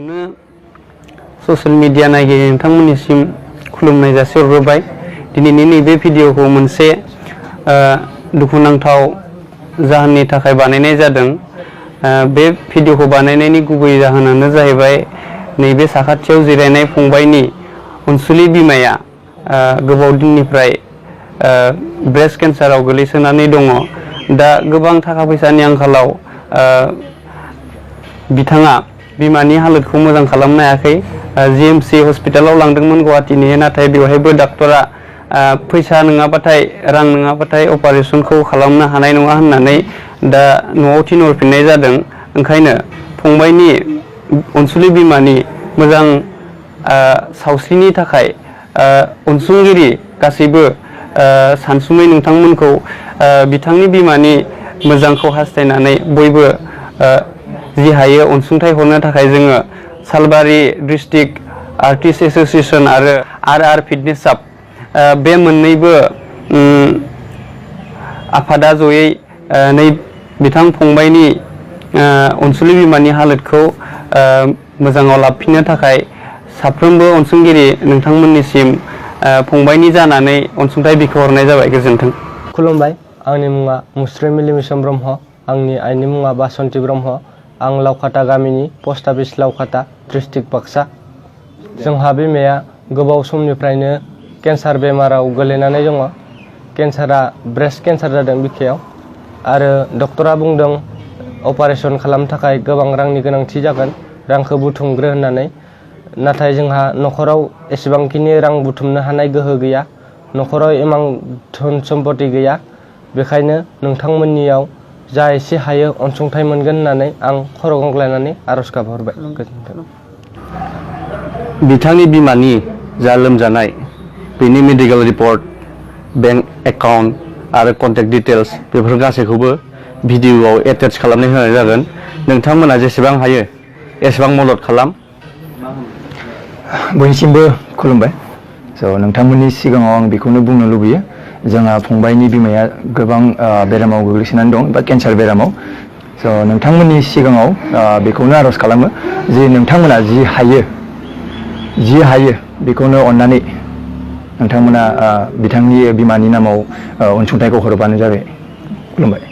गिबियावनो social media नायगिरि नोंथांमोननिसिम खुलुमनाय जासिहरग्रोबाय। दिनैनि नैबे भिडिअखौ मोनसे दुखुनांथाव जाहोननि थाखाय बानायनाय जादों। बे भिडिअखौ बानायनायनि गुबै जाहोनानो जाहैबाय नैबे साखाथियाव जिरायनाय फंबायनि अनसुलि बिमाया गोबाव दिननिफ्राय ब्रेस्ट केन्साराव गोलैसोनानै दङ। दा गोबां थाखा फैसानि आंखालाव बिथाङा बिमानि हालोदखौ मोजां खालामनो हायाखै। जिएमसि हस्पिटालाव लांदोंमोन गुवाहाटीनि, नाथाय बेवहायबो डाक्टरा फैसा नङाबाथाय रां नङाबाथाय अपारेशनखौ खालामनो हानाय नङा होननानै दा न'आव थिनहरफिननाय जादों। ओंखायनो फंबायनि अनसुलि बिमानि मोजां सावस्रिनि थाखाय अनसुंगिरि गासैबो सानसुमै नोंथांमोनखौ बिथांनि बिमानि मोजांखौ हास्थायनानै बयबो जि हायो अनसुंथाइ हरनो थाखाय जोङो सालबारि डिस्ट्रिक्ट आर्टिस्ट एसोसिएशन आरो आर फिटनेस हाब बे मोननैबो आफादा जयै नै बिथां फंबायनि अनसुलि बिमानि हालोदखौ मोजाङाव लाबोफिननो थाखाय साफ्रोमबो अनसुंगिरि नोंथांमोननिसिम फंबायनि जानानै अनसुंथाइ बिख'हरनाय जाबाय। गोजोन्थों। खुलुमबाय। आंनि मुङा मुस्रि मिलिमिसन ब्रह्म। आंनि आइनि मुङा बासन्ति ब्रह्म। आं लावखाता गामिनि पस्ट अफिस लावखाता डिस्ट्रिक्ट बाक्सा। जोंहा बिमाया गोबाव समनिफ्रायनो केन्सार बेमाराव गोलैनानै दङ। केन्सारा ब्रेस्ट केन्सार जादों बिखायाव, आरो डक्टरा बुंदों अपारेशन खालामनो थाखाय गोबां रांनि गोनांथि जागोन, रांखौ बुथुमग्रो होननानै। नाथाय जोंहा न'खराव एसेबांखिनि रां बुथुमनो हानाय गोहो गैया, न'खराव इमां धोन सम्पति गैया। बेखायनो नोंथांमोननियाव जा एसे हायो अनसुंथाइ मोनगोन होननानै आं खर' गंग्लायनानै आर'ज गाबहरबाय। गोजोन्थों। बिथांनि बिमानि जा लोमजानाय बेनि मेडिकेल रिपर्ट, बेंक एकाउन्ट आरो कन्टेक्ट डिटेल्स बेफोर गासैखौबो भिडिअआव एटाच खालामनानै होनाय जागोन। नोंथांमोना जेसेबां हायो एसेबां मदद खालाम। बयनिसिमबो खुलुमबाय। नोंथांमोननि सिगाङाव आं बेखौनो बुंनो लुबैयो, जोंहा फंबायनि बिमाया गोबां बेरामाव गोग्लैसोनानै दं बा केन्सार बेरामाव। नोंथांमोननि सिगाङाव बेखौनो आर'ज खालामो जे नोंथांमोना जि हायो बेखौनो अननानै नोंथांमोना बिथांनि बिमानि नामाव अनसुंथाइखौ हरबानो जाबाय। खुलुमबाय।